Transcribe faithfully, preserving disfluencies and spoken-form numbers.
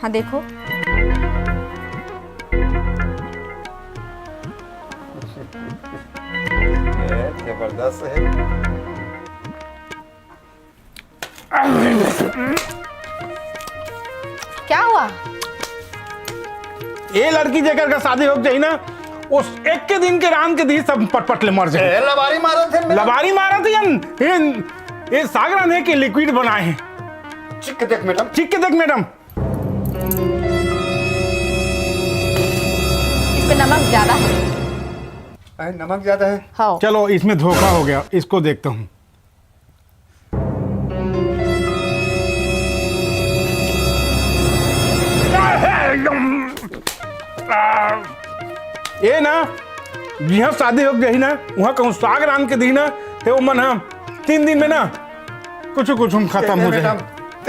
हाँ, देखो। ये जबरदस्त है। क्या हुआ? ये लड़की जेकर का शादी होके जाही ना, उस एक के दिन के रांध के दिही सब पटपट ले मर जाए। ए, लबारी मारत हे मैडम। लबारी मारत हे, ये, ये साग रांधे के लिक्विड बनाए हैं। चिक के देख मैडम। चिक के देख मैडम। इस पे नमक ज्यादा है। अरे, नमक ज्यादा है। हाँ। चलो, इसमें धोखा हो गया, इसको देखता हूँ। ये ना, जिहाँ शादी होके जाही ना, उहाँ कहूँ साग रांध के दिही ना, ते वो मन ह तीन दिन में ना कुछ कुछ हम खत्म हो जाए। मैडम,